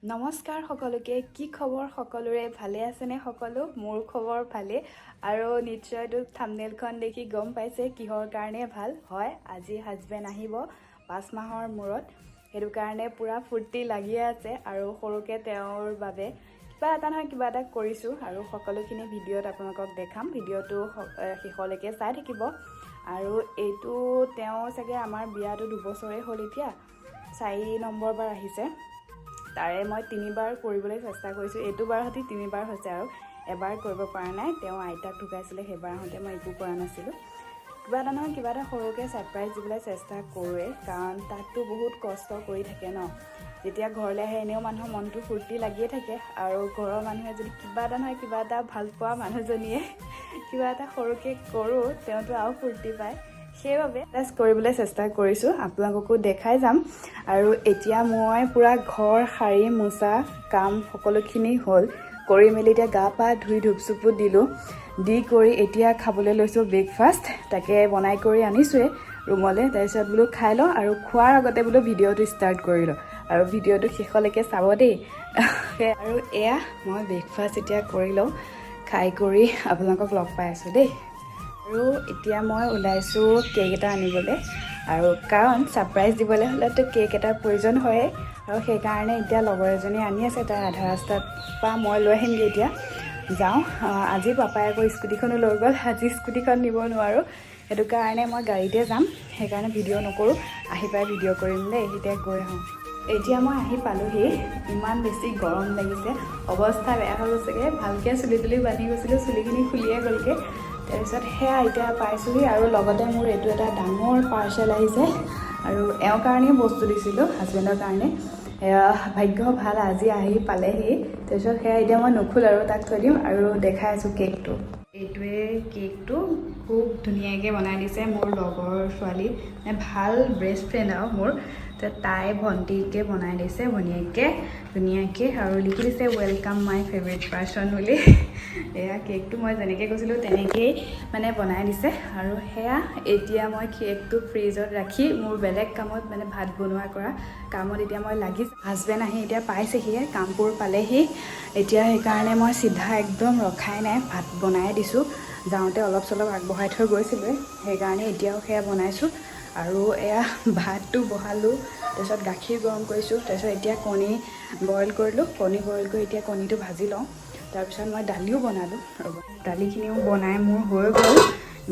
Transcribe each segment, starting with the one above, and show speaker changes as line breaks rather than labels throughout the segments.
নমস্কাৰ সকলোকে, কি খবৰ সকলোৰে? ভালে আছেনে সকলো? মোৰ খবৰ ভালে। আৰু নিশ্চয়তো থামনেলখন দেখি গম পাইছে কিহৰ কাৰণে ভাল হয়। আজি হাজবেণ্ড আহিব 5 মাহৰ মূৰত, সেইটো কাৰণে পূৰা ফূৰ্তি লাগিয়ে আছে। আৰু সৰুকৈ তেওঁৰ বাবে কিবা এটা নহয় কিবা এটা কৰিছোঁ আৰু সকলোখিনি ভিডিঅ'ত আপোনালোকক দেখাম। ভিডিঅ'টো শেষলৈকে চাই থাকিব। আৰু এইটো তেওঁ চাগে আমাৰ বিয়াটো 2 বছৰেই হ'ল, এতিয়া 4 নম্বৰ বাৰ আহিছে। তাৰে মই তিনিবাৰ কৰিবলৈ চেষ্টা কৰিছোঁ। এইটো বাৰ সৈতে তিনিবাৰ হৈছে আৰু এবাৰ কৰিব পৰা নাই। তেওঁ আইতাক ঢুকাইছিলে, সেইবাৰ আহোঁতে মই একো কৰা নাছিলোঁ। কিবা এটা নহয় কিবা এটা সৰুকৈ ছাৰপ্ৰাইজ দিবলৈ চেষ্টা কৰোঁৱেই, কাৰণ তাততো বহুত কষ্ট কৰি থাকে ন। যেতিয়া ঘৰলৈ আহে, এনেও মানুহৰ মনটো ফূৰ্তি লাগিয়ে থাকে। আৰু ঘৰৰ মানুহে যদি কিবা এটা নহয় কিবা এটা, ভাল পোৱা মানুহজনীয়ে কিবা এটা সৰুকৈ কৰোঁ, তেওঁতো আৰু ফূৰ্তি পায়। সেইবাবে জাষ্ট কৰিবলৈ চেষ্টা কৰিছোঁ, আপোনালোককো দেখাই যাম। আৰু এতিয়া মই পূৰা ঘৰ সাৰি মোচা কাম সকলোখিনি হ'ল, কৰি মেলি এতিয়া গা পা ধুই ধূপ চুপো দিলোঁ, দি কৰি এতিয়া খাবলৈ লৈছোঁ ব্ৰেকফাষ্ট। তাকে বনাই কৰি আনিছোঁৱে ৰুমলৈ। তাৰপিছত বোলো খাই লওঁ আৰু খোৱাৰ আগতে বোলো ভিডিঅ'টো ষ্টাৰ্ট কৰি লওঁ। আৰু ভিডিঅ'টো শেষলৈকে চাব দেই। আৰু এয়া মই ব্ৰেকফাষ্ট এতিয়া কৰি লওঁ, খাই কৰি আপোনালোকক লগ পাই আছোঁ দেই। আৰু এতিয়া মই ওলাইছোঁ কেক এটা আনিবলৈ আৰু কাৰণ ছাৰপ্ৰাইজ দিবলৈ হ'লেতো কেক এটাৰ প্ৰয়োজন হয়েই। আৰু সেইকাৰণে এতিয়া লগৰ এজনী আনি আছে, তাই আধা ৰাস্তাত পৰা মই লৈ আহিমগৈ। এতিয়া যাওঁ। আজি পাপাই আকৌ স্কুটিখনো লৈ গ'ল, আজি স্কুটিখন নিব নোৱাৰোঁ। সেইটো কাৰণে মই গাড়ীতে যাম, সেইকাৰণে ভিডিঅ' নকৰোঁ, আহি পাই ভিডিঅ' কৰিম দেই। এতিয়া গৈ আহোঁ। এতিয়া মই আহি পালোহি। ইমান বেছি গৰম লাগিছে, অৱস্থা বেয়া হৈ গৈছেগৈ। ভালকৈ চুলি তুলি বান্ধি গৈছিলোঁ, চুলিখিনি খুলিয়ে গ'লগৈ। তাৰপিছত সেয়া এতিয়া পাইছোঁহি। আৰু লগতে মোৰ এইটো এটা ডাঙৰ পাৰ্চেল আহিছে আৰু এওঁৰ কাৰণেই বস্তু দিছিলোঁ, হাজবেণ্ডৰ কাৰণে। এয়া ভাগ্য ভাল, আজি আহি পালেহি। তাৰপিছত সেয়া এতিয়া মই নোখোলো আৰু তাক থৈ দিম আৰু দেখাই আছোঁ কেকটো। এইটোৱে কেকটো খুব ধুনীয়াকৈ বনাই দিছে মোৰ লগৰ ছোৱালী, মানে ভাল বেষ্ট ফ্ৰেণ্ড আৰু মোৰ। তো তাই ভণ্টিকে বনাই দিছে ভনীয়েকে ধুনীয়াকৈ আৰু লিখি দিছে "welcome my favourite person" বুলি। এয়া কেকটো মই যেনেকৈ কৈছিলোঁ তেনেকেই মানে বনাই দিছে। আৰু সেয়া এতিয়া মই কেকটো ফ্ৰিজত ৰাখি মোৰ বেলেগ কামত, মানে ভাত বনোৱা কৰা কামত এতিয়া মই লাগি। হাজবেণ্ড আহি এতিয়া পাইছেহিয়ে, কামপুৰ পালেহি এতিয়া। সেইকাৰণে মই চিধা একদম ৰখাই নাই, ভাত বনাই দিছোঁ। যাওঁতে অলপ চলপ আগবঢ়াই থৈ গৈছিলোঁৱে, সেইকাৰণে এতিয়াও সেয়া বনাইছোঁ। আৰু এয়া ভাতটো বহালোঁ, তাৰপিছত গাখীৰ গৰম কৰিছোঁ, তাৰপিছত এতিয়া কণী বইল কৰিলোঁ। কণী বইল কৰি এতিয়া কণীটো ভাজি লওঁ। তাৰপিছত মই দালিও বনালোঁ। ৰ'ব, দালিখিনিও বনাই মোৰ হৈ গ'ল,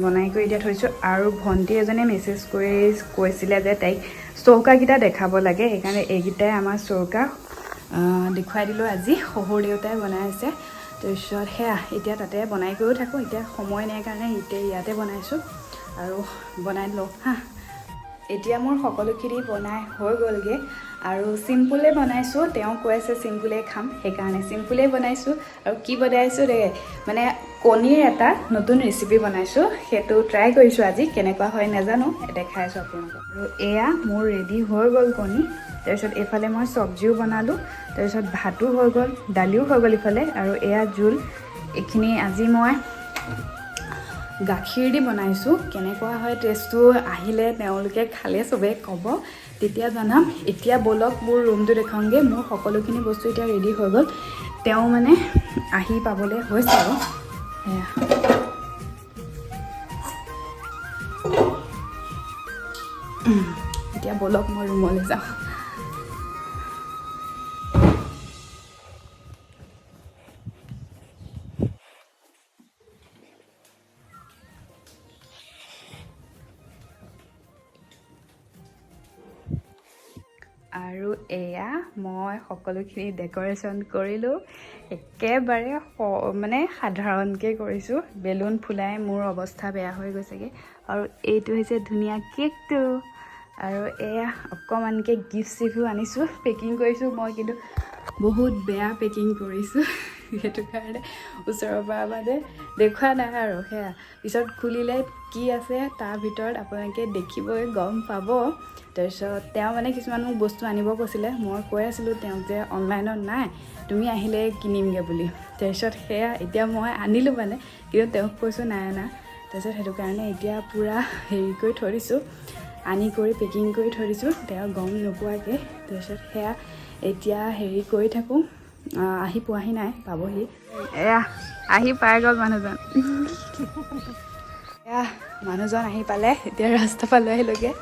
বনাই কৰি এতিয়া থৈছোঁ। আৰু ভণ্টি এজনীয়ে মেছেজ কৰি কৈছিলে যে তাইক চৌকাকেইটা দেখাব লাগে, সেইকাৰণে এইকেইটাই আমাৰ চৌকা দেখুৱাই দিলোঁ। আজি শহুৰ দেউতাই বনাই আছে। তাৰপিছত সেয়া এতিয়া তাতে বনাই কৰিও থাকোঁ। এতিয়া সময় নাই কাৰণে এতিয়া ইয়াতে বনাইছোঁ আৰু বনাই লওঁ। হা, এতিয়া মোৰ সকলোখিনি বনাই হৈ গ'লগৈ আৰু চিম্পুলেই বনাইছোঁ। তেওঁ কৈ আছে চিম্পুলেই খাম, সেইকাৰণে চিম্পুলেই বনাইছোঁ। আৰু কি বনাইছোঁ দেই, মানে কণীৰ এটা নতুন ৰেচিপি বনাইছোঁ, সেইটো ট্ৰাই কৰিছোঁ আজি, কেনেকুৱা হয় নাজানো, দেখাই আছোঁ আপোনালোকক। আৰু এয়া মোৰ ৰেডি হৈ গ'ল কণী। তাৰপিছত এইফালে মই চব্জিও বনালোঁ, তাৰপিছত ভাতো হৈ গ'ল, দালিও হৈ গ'ল ইফালে। আৰু এয়া জোল, এইখিনি আজি মই গাখীৰ দি বনাইছোঁ। কেনেকুৱা হয় টেষ্টটো আহিলে তেওঁলোকে খালে চবেই ক'ব, তেতিয়া জনাম। এতিয়া ব'লক, মোৰ ৰুমটো দেখুৱাওঁগৈ। মোৰ সকলোখিনি বস্তু এতিয়া ৰেডি হৈ গ'ল। তেওঁ মানে আহি পাবলৈ হৈছে আৰু সেয়া। এতিয়া ব'লক, মই ৰুমলৈ যাওঁ। আৰু এয়া মই সকলোখিনি ডেক'ৰেশ্যন কৰিলোঁ, একেবাৰে মানে সাধাৰণকৈ কৰিছোঁ। বেলুন ফুলাই মোৰ অৱস্থা বেয়া হৈ গৈছেগৈ। আৰু এইটো হৈছে ধুনীয়া কেকটো। আৰু এয়া অকণমানকৈ গিফ্ট চিফ্টো আনিছোঁ, পেকিং কৰিছোঁ মই, কিন্তু বহুত বেয়া পেকিং কৰিছোঁ, সেইটো কাৰণে ওচৰৰ পৰা মানে দেখুওৱা নাই। আৰু সেয়া পিছত খুলিলে কি আছে তাৰ ভিতৰত আপোনালোকে দেখিবই গম পাব। তাৰপিছত তেওঁ মানে কিছুমান মোক বস্তু আনিব কৈছিলে, মই কৈ আছিলোঁ তেওঁক যে অনলাইনত নাই, তুমি আহিলে কিনিমগৈ বুলি। তাৰপিছত সেয়া এতিয়া মই আনিলোঁ মানে, কিন্তু তেওঁক কৈছোঁ নাই অনা। তাৰপিছত সেইটো কাৰণে এতিয়া পূৰা হেৰি কৰি থৈ দিছোঁ, আনি কৰি পেকিং কৰি থৈ দিছোঁ তেওঁ গম নোপোৱাকৈ। তাৰপিছত সেয়া এতিয়া হেৰি কৰি থাকোঁ। আহি পোৱাহি নাই, পাবহি। এয়া আহি পাই গ'ল মানুহজন। এয়া মানুহজন আহি পালে। এতিয়া ৰাস্তাৰ পৰা লৈ আহিলোগৈ।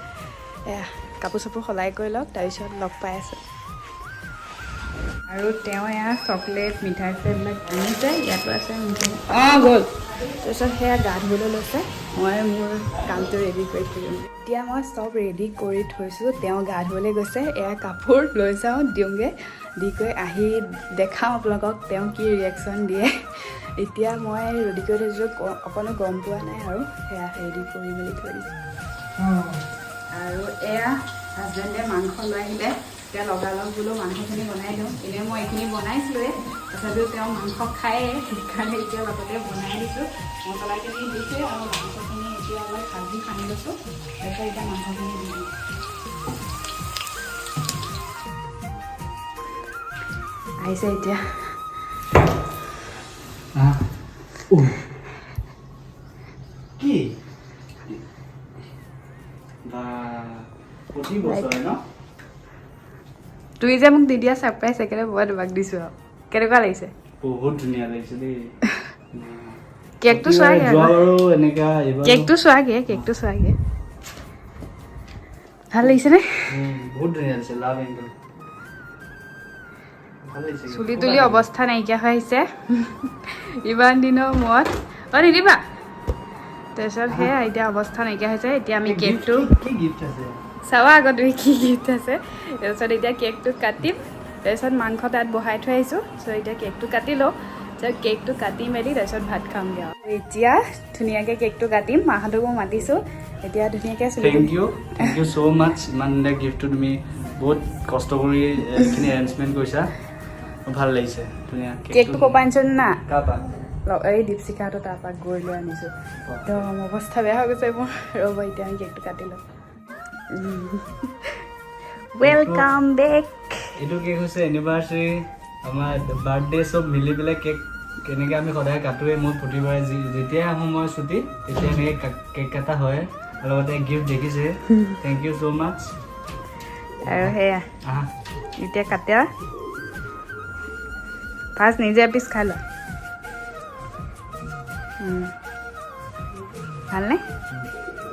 এয়া কাপোৰ চাপোৰ সলাই কৰি লওক, তাৰপিছত লগ পাই আছোঁ। আৰু তেওঁ এয়া চকলেট, মিঠাই চিঠাই এইবিলাক আনিছে। ইয়াতো আছে মিঠাই। অঁ, গ'ল। তাৰপিছত সেয়া গা ধুবলৈ লৈছে। মই মোৰ কামটো ৰেডি কৰি থাকিম। এতিয়া মই চব ৰেডি কৰি থৈছোঁ। তেওঁ গা ধুবলৈ গৈছে। এয়া কাপোৰ লৈ যাওঁ, দিওঁগৈ। দি কৰি আহি দেখাওঁ আপোনালোকক তেওঁ কি ৰিয়েকশ্যন দিয়ে। এতিয়া মই ৰেডি কৰি থৈছোঁ, অকণো গম পোৱা নাই। আৰু সেয়া ৰেডি কৰি মেলি থৈ দিছোঁ। আৰু এয়া হাজবেণ্ডে মাংস লৈ আহিলে। এতিয়া লগালগ বোলো মাংসখিনি বনাই দিওঁ। এনেই মই এইখিনি বনাইছিলোঁৱে, তথাপিও তেওঁ মাংস খায়ে, সেইকাৰণে এতিয়া লগতে বনাই দিছোঁ। মছলাখিনি দিছোঁ আৰু মাংসখিনি এতিয়া অলপ ভাজি সানি লৈছোঁ। তাৰপিছত এতিয়া মাংসখিনি দি দিম। আহিছে এতিয়া।
কি বা প্ৰতি বছৰে ন?
তুমি যে মোক নিদিয়া ছাৰপ্ৰাইজ, সেইকাৰণে মই তোমাক দিছোঁ। আৰু কেনেকুৱা লাগিছে?
বহুত ধুনীয়া লাগিছে দেই।
কেকটো চোৱাগে।
যোৱাবাৰো এনেকা, এইবাৰো।
কেকটো চোৱাগে, কেকটো চোৱাগে। ভাল লাগিছেনে?
বহুত ধুনীয়া লাগিছে। লাভ এংগল ভাল লাগিছে।
চুলি তুলি অৱস্থা নাইকিয়া হৈ আহিছে ইমান দিনৰ মূৰত। অ, নিদিবা। তাৰপিছত সেয়া এতিয়া অৱস্থা নাইকিয়া হৈছে। এতিয়া আমি কেকটো
কি গিফ্ট আছে?
চাবা আগত তুমি কি গিফ্ট আছে। তাৰপিছত এতিয়া কেকটো কাটিম। তাৰপিছত মাংস তাত বহাই থৈ আহিছোঁ। চ' এতিয়া কেকটো কাটি লওঁ। তাৰপিছত কেকটো কাটি মেলি তাৰপিছত ভাত খামগৈ। আৰু এতিয়া ধুনীয়াকৈ কেকটো কাটিম। মাহঁতকো মাতিছোঁ। এতিয়া ধুনীয়াকৈ চুলি
Thank you, thank you so much. ইমান ধুনীয়া গিফ্টটো তুমি বহুত কষ্ট কৰি এইখিনি এৰেঞ্জমেণ্ট কৰিছা। ভাল লাগিছে, ধুনীয়া।
কেকটো ক'ৰ পৰা আনিছোঁ না?
কাপা?
এই দীপশিখাটো তাৰপৰা গৈ লৈ আনিছোঁ। একদম অৱস্থা বেয়া হৈ গৈছে মোৰ। ৰ'ব, এতিয়া আমি কেকটো কাটি লওঁ। Welcome back.
এইটো কেক হৈছে এনিভাৰ্চাৰী, আমাৰ বাৰ্থডে, চব মিলি পেলাই কেক কেনেকৈ আমি সদায় কাটোৱে। মই প্ৰতিবাৰে যেতিয়াই আহোঁ মই ছুটি, তেতিয়া এনেকৈ কেক কটা হয়। আৰু লগতে গিফ্ট দেখিছে। Thank you so much.
আৰু সেয়া
আহা।
এতিয়া কাটা। ফাৰ্ষ্ট নিজে এপিচ খাই লোৱা। ভালনে?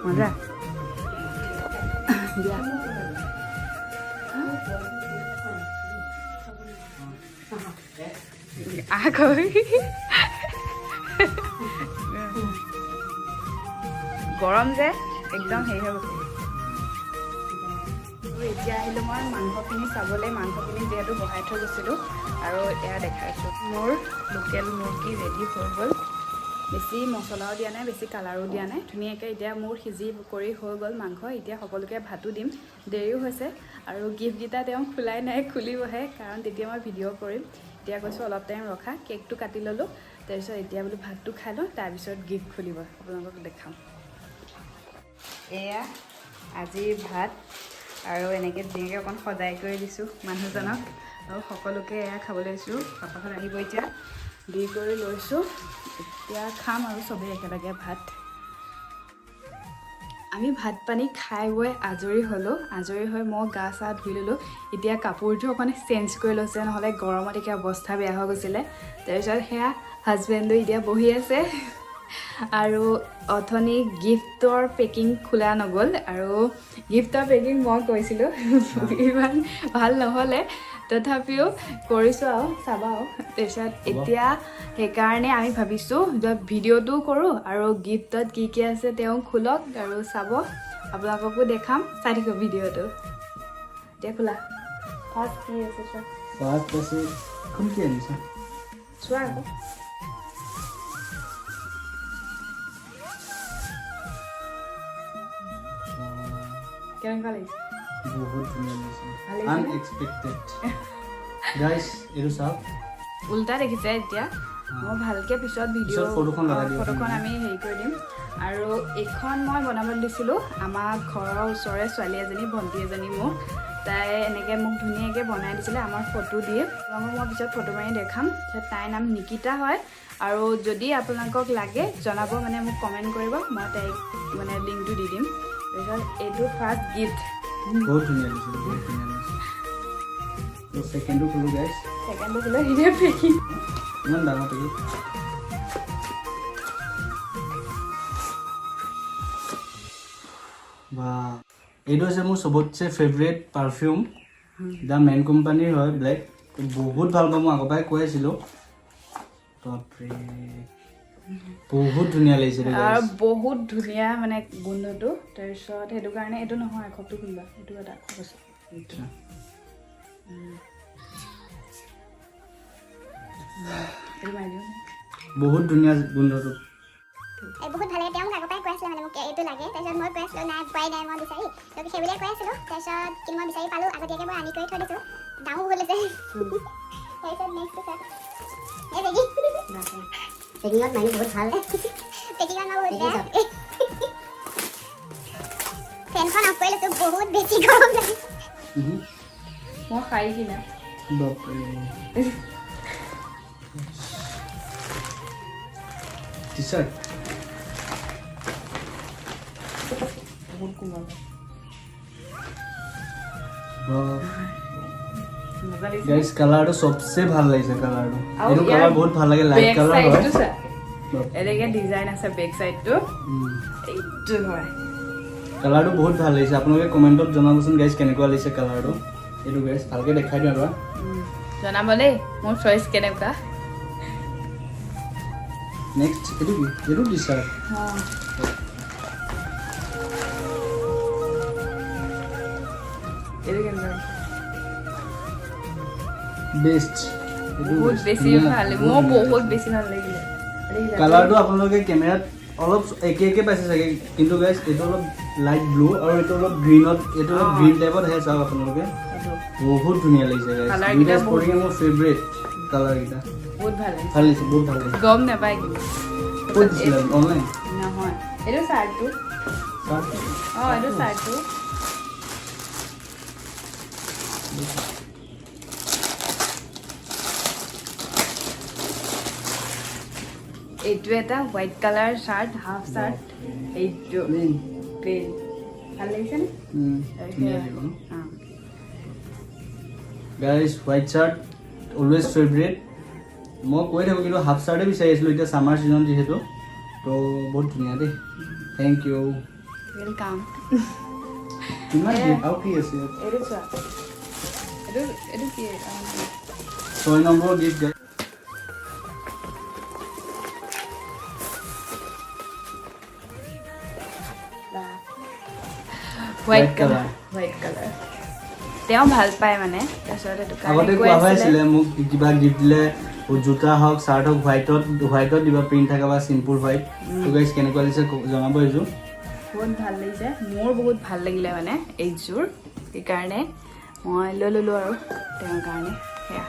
মজা দিয়া। আকৌ গৰম যে একদম হেৰি হৈ গৈছে। আৰু এতিয়া আহিলোঁ মই মাংসখিনি চাবলৈ। মাংসখিনি যিহেতু বহাই থৈ গৈছিলোঁ। আৰু এয়া দেখাইছোঁ, মোৰ লোকেল মুৰ্গী ৰেডি হৈ গ'ল। বেছি মছলাও দিয়া নাই, বেছি কালাৰো দিয়া নাই। ধুনীয়াকৈ এতিয়া মোৰ সিজি কৰি হৈ গ'ল মাংস। এতিয়া সকলোকে ভাতো দিম, দেৰিও হৈছে। আৰু গিফ্টকেইটা তেওঁ খোলাই নাই, খুলিবহে, কাৰণ তেতিয়া মই ভিডিঅ' কৰিম। এতিয়া কৈছোঁ অলপ টাইম ৰখা। কেকটো কাটি ল'লোঁ। তাৰপিছত এতিয়া বোলো ভাতটো খাই লওঁ, তাৰপিছত গিফ্ট খুলিব, আপোনালোকক দেখাম। এয়া আজিৰ ভাত। আৰু এনেকৈ ধুনীয়াকৈ অকণ সজাই কৰি দিছোঁ মানুহজনক আৰু সকলোকে। এয়া খাবলৈ দিছোঁ। পাপাখন আহিব এতিয়া। দি কৰি লৈছোঁ। এতিয়া খাম আৰু চবেই একেলগে ভাত। আমি ভাত পানী খাই বৈ আজৰি হ'লোঁ। আজৰি হৈ মই গা চা ধুই ল'লোঁ। এতিয়া কাপোৰটো অকণ চেঞ্জ কৰি লৈছে, নহ'লে গৰমত এতিয়া অৱস্থা বেয়া হৈ গৈছিলে। তাৰপিছত সেয়া হাজবেণ্ডো এতিয়া বহি আছে। আৰু অথনি গিফ্টৰ পেকিং খোলা নগ'ল। আৰু গিফ্টৰ পেকিং মই কৰিছিলোঁ, ইমান ভাল নহ'লে, তথাপিও কৰিছোঁ আৰু চাবা আৰু। তাৰপিছত এতিয়া সেইকাৰণে আমি ভাবিছোঁ যে ভিডিঅ'টোও কৰোঁ আৰু গিফ্টত কি কি আছে তেওঁ খোলক আৰু চাব, আপোনালোককো দেখাম। চাই থাকিব ভিডিঅ'টো। এতিয়া খোলা। ফাৰ্ষ্ট কি আছে চোৱা।
ফাৰ্ষ্ট আছে, কোন কি আনিছা?
চোৱা আকৌ। কেনেকুৱা লাগিছে?
বহুত ধুনীয়া লাগিছে।
ভাল লাগিছে নে?
আনএক্সপেক্টেড গাইছ, এইটো চাওক।
উল্টা দেখিছে। এতিয়া মই ভালকৈ পিছত
পিছত
ভিডিঅ'
ফটোখন লগাই দিব।
ফটোখন আমি হেৰি কৰি দিম। আৰু এইখন মই বনাবলৈ দিছিলোঁ আমাৰ ঘৰৰ ওচৰৰে ছোৱালী এজনী, ভণ্টি এজনী মোৰ। তাই এনেকৈ মোক ধুনীয়াকৈ বনাই দিছিলে আমাৰ ফটো দি। আপোনালোকক মই পিছত ফটো মাৰি দেখাম। তাৰপিছত তাইৰ নাম নিকিতা হয়। আৰু যদি আপোনালোকক লাগে জনাব, মানে মোক কমেণ্ট কৰিব, মই তাইক মানে লিংকটো দি দিম। তাৰপিছত এইটো ফাৰ্ষ্ট গিফ্ট।
বহুত ধুনীয়া লাগিছে, বহুত ধুনীয়া লাগিছে। ছেকেণ্ডটো খোলোঁ গাইজ।
ছেকেণ্ডটো খোলো, এতিয়া পেকিং।
ইমান ডাঙৰ পেকিং। বা, এইটো হৈছে মোৰ চবতছে ফেভৰেট পাৰফিউম, the man কোম্পানীৰ হয়, ব্লেক। বহুত ভাল পাওঁ, মই আগৰ পৰাই কৈ আছিলোঁ। বাপৰে, বহুত ধুনীয়া লাগিছে দেই
আৰু
guys।
বহুত ধুনীয়া মানে গোন্ধটো। তাৰপিছত সেইটো কাৰণে এইটো নহয়, খপটো খুলিবা, এইটো এটা খপ আছে এইটো।
আচ্ছা।
এইটো মাৰি দিওঁ।
বহুত ধুনীয়া গোন্ধটো।
এই বহুত ভাল লাগে। তেওঁ মোক আগৰ পৰাই কৈ আছিলে, মানে মোক এইটো লাগে। তাৰপিছত মই কৈ আছিলোঁ, নাই পোৱাই নাই মই বিচাৰি, তো সেইবুলিয়ে কৈ আছিলোঁ। তাৰপিছত কিন্তু মই বিচাৰি পালোঁ, আগতীয়াকৈ মই আনি কৰি থৈ দিছোঁ। দামো বহুত লৈছে। তাৰপিছত নেক্সট আছে এই পেকিং।
পেকিঙত মানুহ বহুত ভাল।
পেকিঙত মই বহুত বেয়া। ফেনখন অফ কৰি লৈছোঁ, বহুত বেছি গৰম লাগিছে।
মই শাৰী কিনা।
বাপৰে, টি চাৰ্ট।
বহুত কোমল। মজা লাগিছে।
গাইজ, কালাৰটো চবচে ভাল লাগিছে কালাৰটো।
আৰু
এইটো
ইয়াৰ
কালাৰ বহুত ভাল লাগে, লাইট
বেক
কালাৰ হয়।
চাইডটো চা, এনেকে ডিজাইন আছে বেক চাইডটো। এইটো হয়।
কালাৰটো বহুত ভাল লাগিছে। আপোনালোকে কমেণ্টত জনাবচোন গাইজ, কেনেকুৱা লাগিছে কালাৰটো এইটো। গাইজ, ভালকে দেখাই দিওঁ এবাৰ।
জনাব দেই মোৰ চইচ কেনেকুৱা।
নেক্সট এইটো কি? এইটো টি চাৰ্ট।
অঁ, এইটো কেনেকুৱা?
বেষ্ট।
বহুত বেছি ভাল, মোৰ বহুত বেছি ভাল লাগিলে।
কালাৰটো আপোনালোকে কেমেৰাত অলপ একে একে পাইছে চাগে, কিন্তু গাইজ, এইটো অলপ লাইট ব্লু আৰু এইটো অলপ গ্ৰীণত, এইটো অলপ গ্ৰীণ টাইপত আহে। চাওক আপোনালোকে, বহুত ধুনীয়া লাগিছে গাইজ।
Colour
দুইটা
কেইটা বহুত-
স্পৰ্টিঙে মোৰ ফেভৰেট কালাৰকেইটা।
বহুত ভাল লাগিছে।
ভাল লাগিছে, বহুত ভাল লাগিছে।
গম নাপায় কিন্তু।
ক'ত দিছিলে? অনলাইন?
নহয়, এইটো চাৰ্টটো।
চাৰ্ট?
অঁ, এইটো চাৰ্টটো। এইটো এটা white colour shirt, half shirt এইটো।
প্লেইন।
প্লেইন, ভাল লাগিছেনে?
ধুনীয়া লাগিব ন?
অঁ।
Guys, white shirt always favourite, মই কৈ থাকোঁ, কিন্তু হাফ চাৰ্টে বিচাৰি আছিলোঁ এতিয়া ছামাৰ ছিজন যিহেতু। তো বহুত ধুনীয়া দেই, thank U.
Welcome.
কিমান gift? আৰু কি আছে ইয়াত?
এইটো চোৱা, এইটো এইটো কি?
6 number gift guys.
White
white
colour.
Colour.
White colour তেওঁ ভাল পায় মানে, তাৰপিছত সেইটো কাৰণে
আগতে
কৈ
কোৱা হৈ
আছিলে।
আছিলে মোক, কিবা গিফ্ট দিলে জোতা হওক, চাৰ্ট হওক, হোৱাইটত হোৱাইটত দিবা, প্ৰিণ্ট থকা বা চিম্পুল হোৱাইট। তো গাইজ, কেনেকুৱা লাগিছে জনাব এইযোৰ।
বহুত ভাল লাগিছে, মোৰ বহুত ভাল লাগিলে মানে এইযোৰ, সেইকাৰণে মই লৈ ল'লোঁ আৰু তেওঁৰ কাৰণে সেয়া।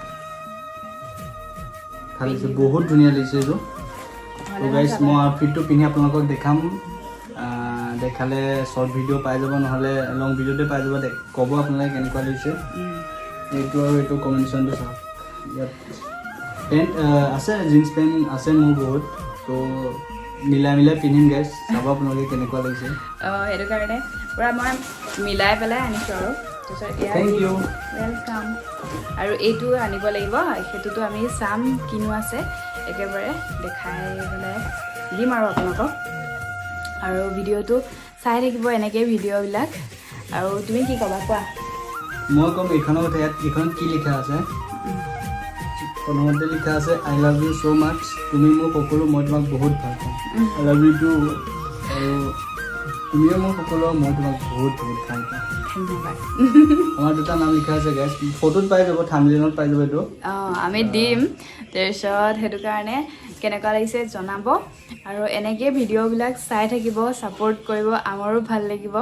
ভাল লাগিছে, বহুত ধুনীয়া লাগিছে এইযোৰ। তো গাইজ, মই আউটফিটটো পিন্ধি আপোনালোকক দেখাম। দেখালে শ্বৰ্ট ভিডিঅ' পাই যাব, নহ'লে লং ভিডিঅ'তে পাই যাব। ক'ব আপোনালোকে কেনেকুৱা লাগিছে। এইটো আৰু এইটো কম্বিনেশ্যনটো চাওক। ইয়াত পেণ্ট আছে, জিন্স পেণ্ট আছে মোৰ বহুত, তো মিলাই মিলাই পিন্ধিম গাইজ। চাব আপোনালোকে কেনেকুৱা লাগিছে।
অঁ, সেইটো কাৰণে পূৰা মই মিলাই পেলাই আনিছোঁ আৰু তাৰপিছত এয়া।
Thank U.
Welcome. আৰু এইটো আনিব লাগিব, সেইটোতো আমি চাম কিনো আছে, একেবাৰে দেখাই পেলাই দিম আৰু আপোনালোকক। আৰু ভিডিঅ'টো চাই থাকিব এনেকৈ ভিডিঅ'বিলাক। আৰু তুমি কি ক'বা কোৱা।
মই ক'ম এইখনৰ কথা। ইয়াত এইখনত কি লিখা আছে? প্ৰথমতে লিখা আছে, "I love you so much, তুমি মোৰ সকলো, মই তোমাক বহুত ভাল পাওঁ।" I love you too. আৰু তুমিও মোৰ সকলো, মই তোমাক বহুত বহুত ভাল পাওঁ।
ধন্যবাদ।
আমাৰ দুটা নাম লিখা আছে গাইজ, ফটোত পাই যাব, থাম্বনেইলত পাই যাব এইটো।
অঁ, আমি দিম। তাৰপিছত সেইটো কাৰণে কেনেকুৱা লাগিছে জনাব আৰু এনেকৈ ভিডিঅ'বিলাক চাই থাকিব, ছাপোৰ্ট কৰিব, আমাৰো ভাল লাগিব।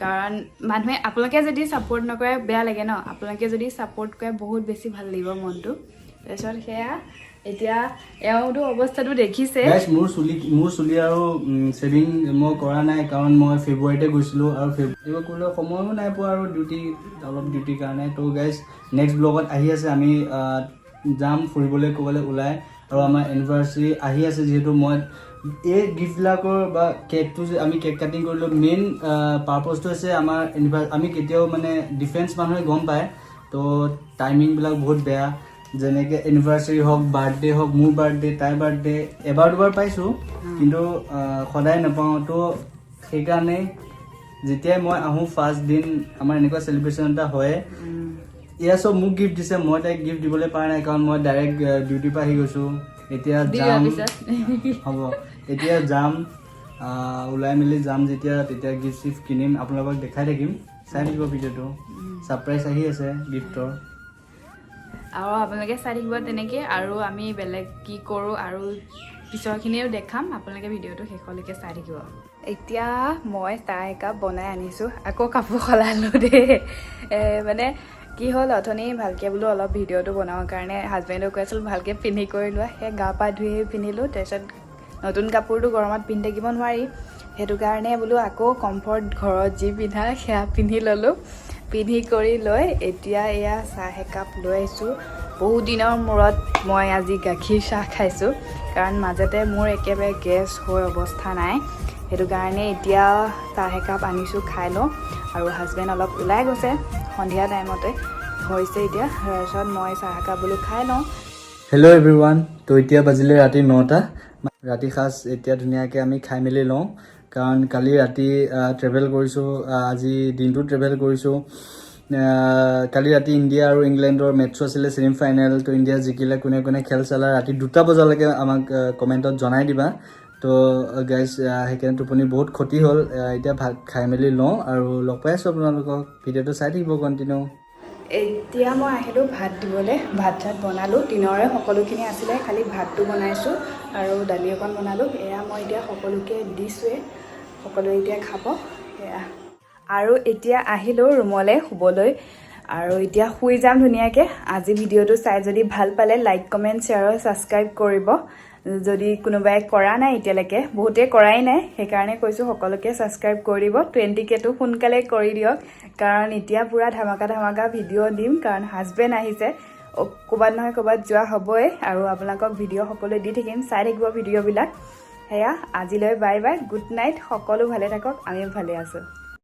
কাৰণ মানুহে আপোনালোকে যদি ছাপোৰ্ট নকৰে বেয়া লাগে ন। আপোনালোকে যদি ছাপোৰ্ট কৰে বহুত বেছি ভাল লাগিব মনটো। তাৰপিছত সেয়া, এতিয়া এওঁতো অৱস্থাটো দেখিছে।
গাইজ, মোৰ চুলি আৰু ছেভিং মই কৰা নাই, কাৰণ মই ফেব্ৰুৱাৰীতে গৈছিলোঁ আৰু ফেব্ৰুৱাৰী কৰিবলৈ সময়ো নাই পোৱা আৰু ডিউটি অলপ ডিউটিৰ কাৰণে। তো গাইজ, নেক্সট ব্লগত আহি আছে, আমি যাম ফুৰিবলৈ ক'ৰবালৈ ওলাই। আৰু আমাৰ এনিভাৰ্চাৰী আহি আছে যিহেতু, মই এই গিফ্টবিলাকৰ বা কেকটো যে আমি কেক কাটিং কৰিলোঁ, মেইন পাৰ্পজটো হৈছে আমাৰ আমি কেতিয়াও মানে ডিফেন্স মানুহে গম পায়। তো টাইমিংবিলাক বহুত বেয়া। যেনেকৈ এনিভাৰ্চাৰী হওক, বাৰ্থডে হওক, মোৰ বাৰ্থডে, তাইৰ বাৰ্থডে, এবাৰ দুবাৰ পাইছোঁ, কিন্তু সদায় নাপাওঁ। তো সেইকাৰণে যেতিয়াই মই আহোঁ, ফাৰ্ষ্ট দিন আমাৰ এনেকুৱা চেলিব্ৰেশ্যন এটা হয়। এয়া চব মোক গিফ্ট দিছে, মই তাইক গিফ্ট দিবলৈ পৰা নাই, কাৰণ মই ডাইৰেক্ট ডিউটিৰ পৰা আহি গৈছোঁ। এতিয়া যাম, হ'ব, এতিয়া যাম, ওলাই মেলি যাম যেতিয়া, তেতিয়া গিফ্ট চিফ্ট কিনিম, আপোনালোকক দেখাই থাকিম। চাই থাকিব ভিডিঅ'টো, ছাৰপ্ৰাইজ আহি আছে গিফ্টৰ।
আৰু আপোনালোকে চাই থাকিব তেনেকৈ। আৰু আমি বেলেগ কি কৰোঁ আৰু পিছৰখিনিও দেখাম। আপোনালোকে ভিডিঅ'টো শেষলৈকে চাই থাকিব। এতিয়া মই চাহ একাপ বনাই আনিছোঁ। আকৌ কাপোৰ সলালোঁ দেই। মানে কি হ'ল, অথনি ভালকৈ বোলো অলপ ভিডিঅ'টো বনাবৰ কাৰণে হাজবেণ্ডক কৈ আছিলোঁ, ভালকৈ পিন্ধি কৰি লোৱা। সেই গা পা ধুই পিন্ধিলোঁ। তাৰপিছত নতুন কাপোৰটো গৰমত পিন্ধি থাকিব নোৱাৰি, সেইটো কাৰণে বোলো আকৌ কমফৰ্ট ঘৰত যি পিন্ধা সেয়া পিন্ধি ল'লোঁ। পিন্ধি কৰি লৈ এতিয়া এয়া চাহ একাপ লৈ আহিছোঁ। বহুত দিনৰ মূৰত মই আজি গাখীৰ চাহ খাইছোঁ, কাৰণ মাজতে মোৰ একেবাৰে গেছ হৈ অৱস্থা নাই। সেইটো কাৰণে এতিয়া চাহ একাপ আনিছোঁ, খাই লওঁ। আৰু হাজবেণ্ড অলপ ওলাই গৈছে, সন্ধিয়া টাইমতে হৈছে এতিয়া। তাৰপিছত মই চাহ একাপ বোলো খাই লওঁ।
হেল্ল' এভৰিৱান, তো এতিয়া বাজিলে ৰাতি 9টা। ৰাতি সাঁজ এতিয়া ধুনীয়াকৈ আমি খাই মেলি লওঁ, কাৰণ কালি ৰাতি ট্ৰেভেল কৰিছোঁ, আজি দিনটো ট্ৰেভেল কৰিছোঁ। কালি ৰাতি ইণ্ডিয়া আৰু ইংলেণ্ডৰ মেটছো আছিলে, ছেমি ফাইনেল। তো ইণ্ডিয়া জিকিলে। কোনে কোনে খেল চালা ৰাতি 2টা বজালৈকে, আমাক কমেণ্টত জনাই দিবা। তো গাইজ, সেইকাৰণে টোপনি বহুত ক্ষতি হ'ল। এতিয়া ভাত খাই মেলি লওঁ আৰু লগ পাই আছোঁ আপোনালোকক। ভিডিঅ'টো চাই থাকিব কণ্টিনিউ।
এতিয়া মই আহিলোঁ ভাত দিবলৈ। ভাত চাত বনালোঁ, দিনৰে সকলোখিনি আছিলে, খালি ভাতটো বনাইছোঁ আৰু দালি অকণ বনালোঁ। এয়া মই এতিয়া সকলোকে দিছোঁৱে, সকলোৱে এতিয়া খাব সেয়া। আৰু এতিয়া আহিলোঁ ৰুমলৈ শুবলৈ আৰু এতিয়া শুই যাম ধুনীয়াকৈ। আজি ভিডিঅ'টো চাই যদি ভাল পালে, লাইক, কমেণ্ট, শ্বেয়াৰ আৰু ছাবস্ক্ৰাইব কৰিব, যদি কোনোবাই কৰা নাই এতিয়ালৈকে। বহুতেই কৰাই নাই, সেইকাৰণে কৈছোঁ, সকলোকে ছাবস্ক্ৰাইব কৰি দিব। 20 কেটো সোনকালে কৰি দিয়ক, কাৰণ এতিয়া পূৰা ধামাকা ধামাকা ভিডিঅ' দিম, কাৰণ হাজবেণ্ড আহিছে। ক'ৰবাত নহয় ক'ৰবাত যোৱা হ'বই আৰু আপোনালোকক ভিডিঅ' সকলোৱে দি থাকিম। চাই থাকিব ভিডিঅ'বিলাক। সেয়া আজিলৈ, বাই বাই, গুড নাইট। সকলো ভালে থাকক, আমিও ভালে আছোঁ।